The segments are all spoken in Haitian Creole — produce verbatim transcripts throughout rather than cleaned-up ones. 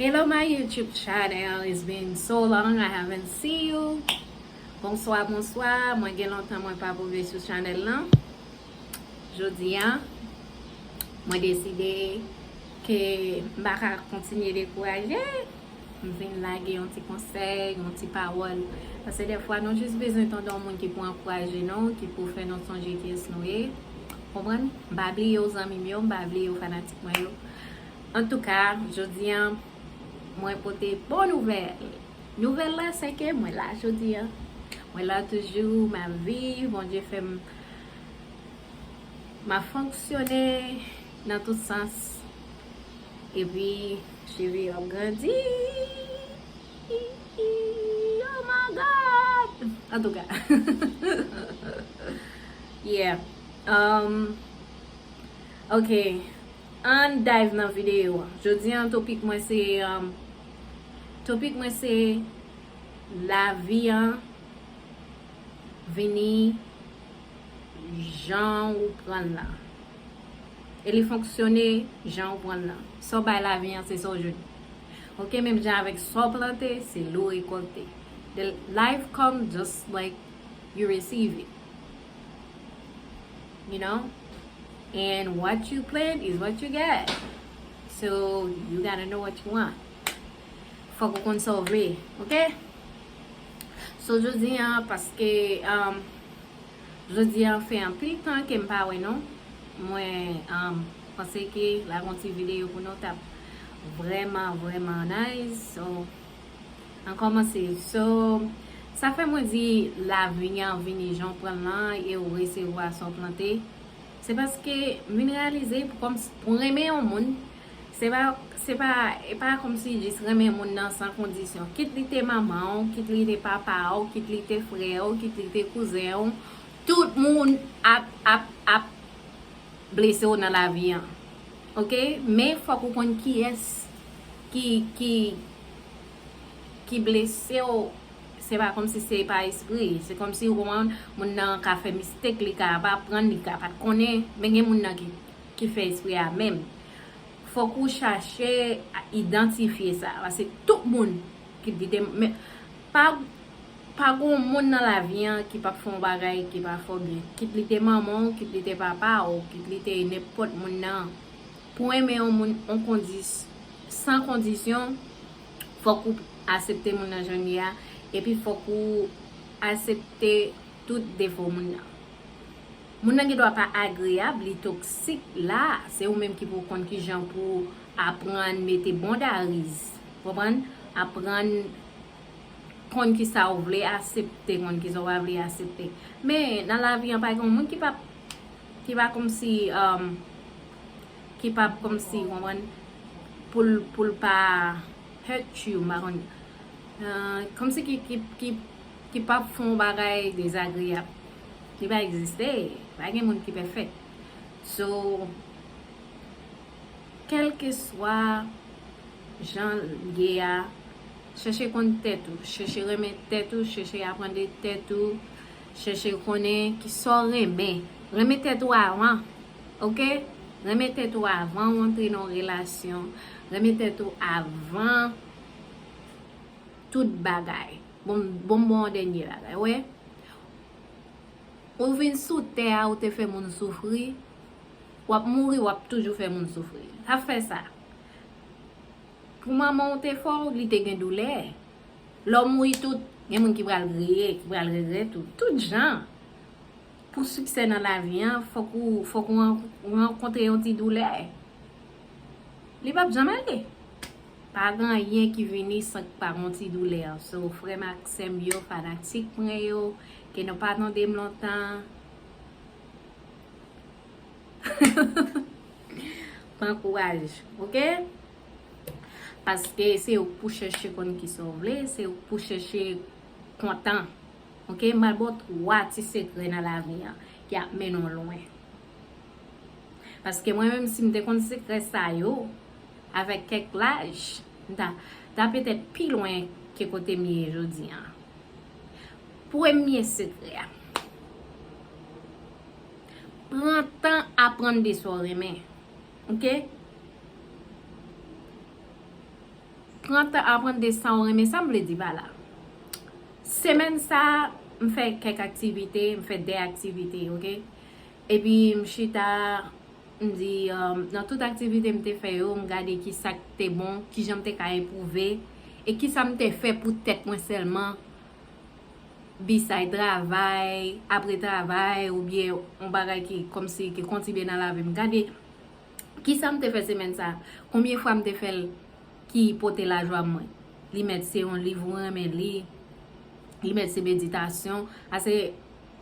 Hello my YouTube channel, it's been so long I haven't see you. Bonswa, bonswa, mwen gen lontan mwen pa pwove sou chanèl lan. Jodi a, mwen deside ke m pa ka kontinye dekouraje. M vin lage yon ti konsèy, yon ti pawòl. Paske dèfwa nou jis bezwen tande yon moun ki pou ankouraje nou, ki pou fè nou sonje kiyès nou ye. Konprann? M pa bliye w zanmi m yo, m pa bliye w fanatik mwen yo. Antouka, jodi a, mwen pote bon nouvèl. Nouvèl la, se ke mwen la jodi a. Mwen la toujou, m ap viv, Bondye fè m, m ap fonksyone nan tout sans. Epi, cheve yo ap grandi. Oh my God! Antouka. Yeah. Um, ok. Ann dive nan videyo a. Jodi an, topik mwen se, um, topik mwen se lavi an vini jan ou pran l la. E li fonksyone jan ou pran l la. Sa w bay lavi an, se sa w jwenn. Ok, menm jan avèk sa w plante, se li w rekòlte. The life come just like you receive it. You know? And what you plant is what you get. So you gotta know what you want. Fòk ou konn sa w vle, ok? So jodi an, paske, um, jodi an fè anpil tan ke m pa wè nou. Mwen, um, panse ke lage yon ti videyo pou nou t ap vrèman, vrèman nice. So, an kòmanse. So, sa fè mwen di lavi an vini jan w pran l lan e w resevwa sa w plante. Se paske m vin reyalize pou kòm, pou renmen yon moun, se pa, se pa, e pa kòmsi jis renmen moun nan san kondisyon. Kit li te manman w, kit li te papa w, kit li te frè w, kit li te kouzen w, tout moun ap, ap, ap blese w nan lavi an. Ok? Men fòk ou konn kiyès ki, ki, ki blese w. Se pa kòmsi se pa espre. Se kòmsi ou konprann, moun nan ka fè mistake, li ka pa aprann, li ka pa t konnen. Men gen moun nan ki, ki fè espre a menm. Fòk ou chache idantifye sa. Paske tout moun ki di te, men, pa, pa gon moun nan lavi an ki p ap fè yon bagay ki pa fè w byen. Kit li te manman w, kit li te papa w, kit li te nenpòt moun nan. Pou renmen yon moun, on kondis-, san kondisyon, fòk ou asepte moun nan jan l ye a, epi fòk ou asepte tout defo moun nan. Moun nan gen dwa pa agreyab, li toksik, la, se ou menm ki pou konn kijan pou aprann mete boundaries, konprann? Aprann konn kisa ou vle asepte, konn kisa ou pa vle asepte. Men, nan lavi an, pa gen moun ki pa, ki pa kòmsi, um, ki pa kòmsi, konprann, pou l, pou l pa hurt you, m pa konn. Uh, kòmsi ki, ki, ki, ki pa fè yon bagay dezagreyab. Li pa egziste. Pa gen moun ki pèfèk. So, kèlkeswa jan l ye a, chèche konn tèt ou, chèche renmen tèt ou, chèche aprann de tèt ou, chèche konnen kisa w renmen. Renmen tèt ou avan, ok? Renmen tèt ou avan w antre nan yon relasyon. Renmen tèt ou avan tout bagay. Bon, bon, bon, dènye bagay, wè. Ou vin sou tè a, ou te fè moun soufri. W ap mouri, w ap toujou fè moun soufri. Sa fè sa. Pou manman w te fè w, li te gen doulè. Lè w mouri tou, gen moun ki pral griye, ki pral regrèt ou. Tout jan. Pou siksè nan lavi an, fòk ou, fòk ou ran-, ou rankontre yon ti doulè. Li p ap janm ale. Pa gen anyen ki vini san k pa gon ti doulè. So, frè m ak sè m yo, fanatik mwen yo, ke nou pa tande m lontan, pran kouraj, ok? Paske se ou k pou chèche konn kisa w vle, se ou k pou chèche kontan. Ok, m pral ba w twa ti sekrè nan lavi an ki ap mennen w lwen. Paske mwen menm, si m te konn sekrè sa yo, avèk kèk laj, m ta, ta petèt pi lwen ke kote m ye jodi an. Premye sekrè a, pran tan aprann de sa w renmen. Ok? Pran tan aprann de sa w renmen. Sa m vle di pa la. Semèn sa, m fè kèk aktivite, m fè de aktivite, oke? Epi m chita, m di, um, nan tout aktivite m te fè yo, m gade ki sa k te bon, ki jan m te ka enpwouve, e ki sa m te fè pou tèt mwen sèlman, beside travay, apre travay, oubyen yon bagay ki kòmsi ki kontribye nan lavi m. Gade, ki sa m te fè semèn sa? Konbyen fwa m te fè l ki pote lajwa mwen? Li mèt se yon liv ou renmen li, li mèt se meditasyon. Ase,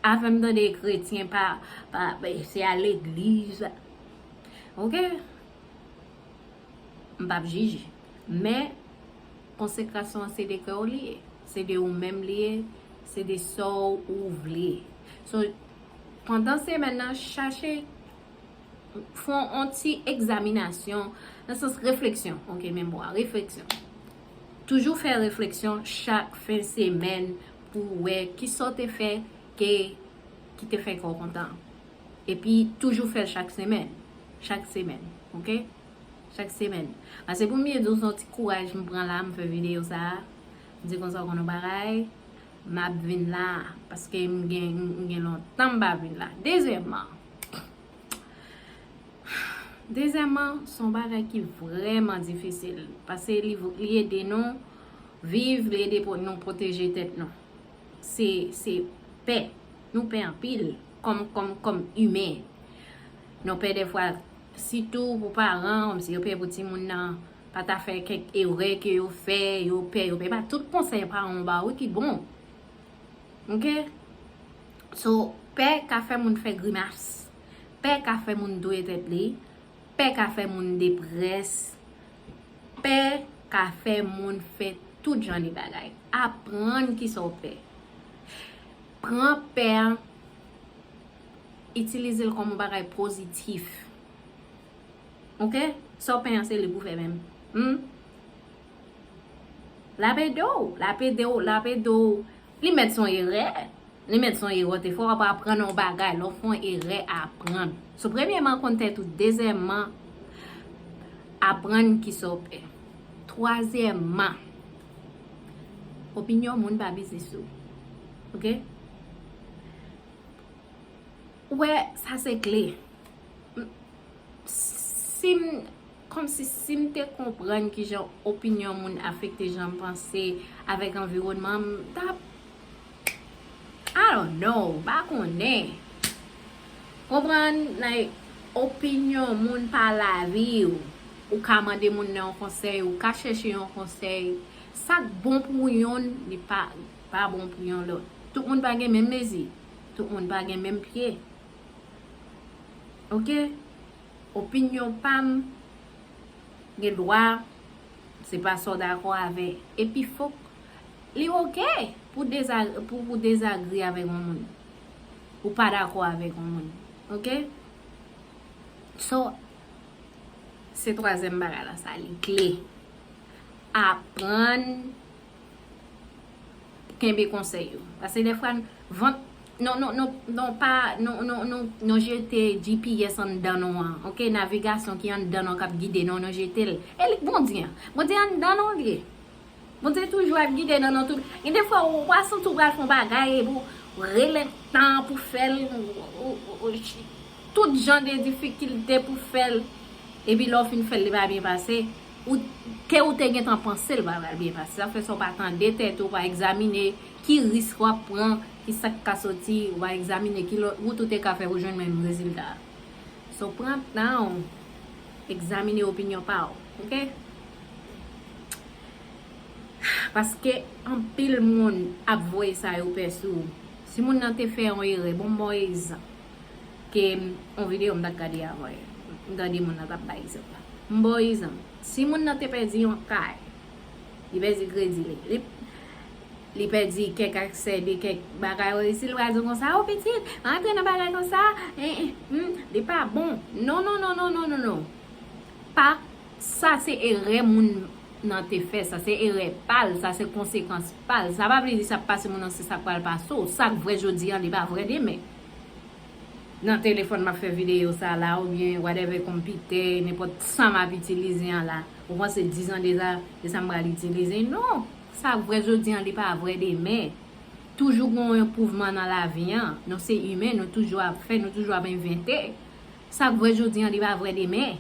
afè m tande kretyen pa, pa, se a legliz. Oke? M p ap jije. Men, konsekrasyon an se de kè w li ye. Se de ou menm li ye. Se de sa w ou vle. So, pandan semèn nan, chache fè yon ti egzaminasyon, nan sans refleksyon. Oke, men mo a, refleksyon. Toujou fè refleksyon chak fen semèn pou w wè ki sa w te fè ke, ki te fè kè w kontan. Epi toujou fè l chak semèn. Chak semèn, oke? Chak semèn. Pase pou m ye di w se yon ti kouraj m pran la, m fè videyo sa a. M di konsa w konn yon bagay, m ap vin la. Paske m gen, m gen lontan m pa vin la. Dezyèmman, dezyèmman, se yon bagay ki vrèman difisil. Pase li, li ede nou viv, li ede pou nou pwoteje tèt nou. Se, se pè. Nou pè anpil kòm, kòm, kòm imen. Nou pè defwa, sitou pou paran, kòmsi yo pè pou timoun nan pa ta fè kèk erè ke yo fè, yo pè, yo pè. Pa tout konsèy paran w ba ou ki bon. Oke? So, pè ka fè moun fè grimas. Pè ka fè moun touye tèt li. Pè ka fè moun deprès. Pè ka fè moun fè tout jan de bagay. Aprann kisa w pè. Pran pè an, itilize l kòm yon bagay pozitif. Oke? Sa w pè an se li pou fè menm. Hmm? L ap ede w, l ap ede w, l ap ede w. Li mèt se yon erè. Li mèt se yon erè w te fè, w ap aprann yon bagay. Lè w fè yon erè, aprann. So, premyèman, konn tèt ou. Dezyèmman, aprann kisa w pè. Twazyèmman, opinyon moun pa biznis ou. Oke? Ou wè, sa se kle. M, si m, kòmsi si m te konprann kijan opinyon moun afekte jan m panse avèk anviwònman m, m t ap, I don't know, m pa konnen. Konprann, like, opinyon moun pa lavi w. Ou ka mande moun nan yon konsèy, ou ka chèche yon konsèy. Sa k bon pou yonn, li pa, pa bon pou yon lòt. Tout moun pa gen menm mezi. Tout moun pa gen menm pye. Oke? Opinyon pa m gen dwa se pa sa w dakò avè. Epi fòk li oke pou deza-, pou, pou dezagri avèk yon moun. Ou pa dakò avèk yon moun. Oke? So, se twazyèm bagay la, sa li kle. Aprann kenbe konsèy yo. Pase defwa, vant, non, non, non, non, pa, non, non, non, non jete G P S anndan nou an, oke? Navigasyon ki anndan nou k ap gide nou, non jete l. E li k Bondye an. Bondye anndan nou li ye. Bondye toujou ap gide nou nan tout. Gen defwa, ou pa santi w pral fè yon bagay, epi w rele tan pou fè l, ou, ou, ou, ou, tout jan de difikilte pou fè l. Epi lè w fin fè l, li pa byen pase. Ou, ke ou te gentan panse l pa pral byen pase. Sa fè sa w pa tande tèt ou, w pa egzamine ki risk w ap pran, ki sa k ka soti, w pa egzamine ki lòt wout ou te ka fè pou jwenn menm rezilta a. So, pran tan w, egzamine opinyon pa w, oke? Paske anpil moun ap voye sa yo pè sou ou. Si moun nan te fè yon erè, bon, m ba w egzanp. Ke yon videyo m t ap gade avan yè. M tande moun nan t ap bay egzanp la. M ba w egzanp. Si moun nan te pèdi yon kay, li pèdi kredi li, li, li pèdi kèk aksè de kèk bagay, si l pral di w konsa, "O pitit, pa antre nan bagay konsa, eh, eh, hmm, li pa bon." Non, non, non, non, non, non, non. Pa, sa se erè moun nan te fè, sa se erè pa l, sa se konsekans pa l. Sa pa vle di sa k pase moun nan se sa k pral pase w. Sa k vrè jodi an, li pa vrè demen. Nan telefòn m ap fè videyo sa la, oubyen whatever, konpitè, nenpòt sa m ap itilize an la. Ou panse diz an de sa, se sa m pral itilize? Non. Sa k vrè jodi an, li pa vrè demen. Toujou gen yon enpwouvman nan lavi an. Nou se imen, nou toujou ap fè, nou toujou ap envante. Sa k vrè jodi an, li pa vrè demen.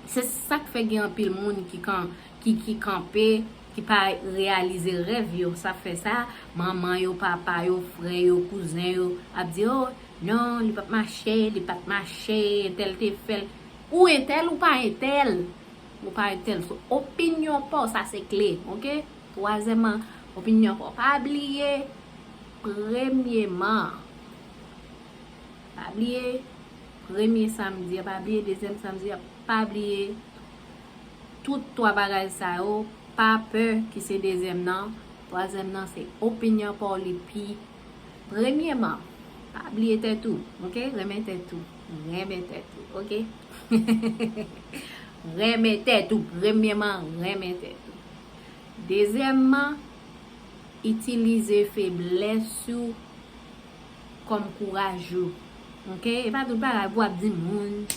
Se sa k fè gen anpil moun ki kan, ki, ki kanpe, ki pa reyalize rèv yo. Sa k fè sa, manman yo, papa yo, frè yo, kouzen yo ap di, "Oh, non, li p ap mache, li p ap mache, entèl te fè l." Ou entèl, ou pa entèl. Ou pa entèl. So, opinyon pa w, sa se kle, oke? Twazyèmman, opinyon pa w. Pa bliye, premyeman, pa bliye, premye sa m di a, pa bliye, dezyèm sa m di a, pa bliye, tout twa bagay sa yo, pa pè ki se dezyèm nan, twazyèm nan se opinyon pa w li pi. Premyeman, pa bliye tèt ou, oke? Renmen tèt ou, renmen tèt ou, oke? Renmen tèt ou, premyeman, renmen tèt ou. Dezyèmman, itilize feblès ou kòm kouraj ou, oke? E pa tout bagay pou w ap di moun.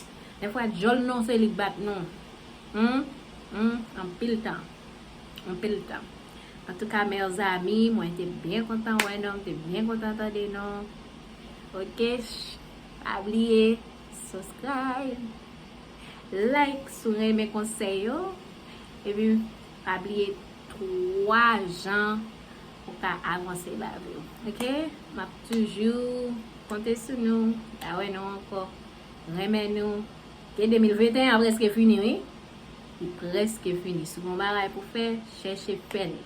Dèfwa, djòl nou se li k bat nou. Hmm? Hmm? Anpil tan. Anpil tan. Antouka, mèzami, mwen te byen kontan wè nou, m te byen kontan tande nou. Oke? Pa bliye, subscribe, like si w renmen konsèy yo. Epi, pa bliye twa jan ou ka avanse lavi w. Oke? M ap toujou konte sou nou. A wè nou ankò. Renmen nou. Ke de mil venteyen an prèske fini, wi. Li prèske fini. Si w gen yon bagay pou fè, chèche fè l.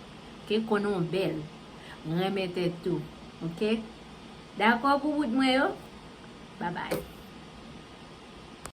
Ke konnen w bèl. Renmen tèt ou. Oke? Dakò pou bout mwen yo? Babay.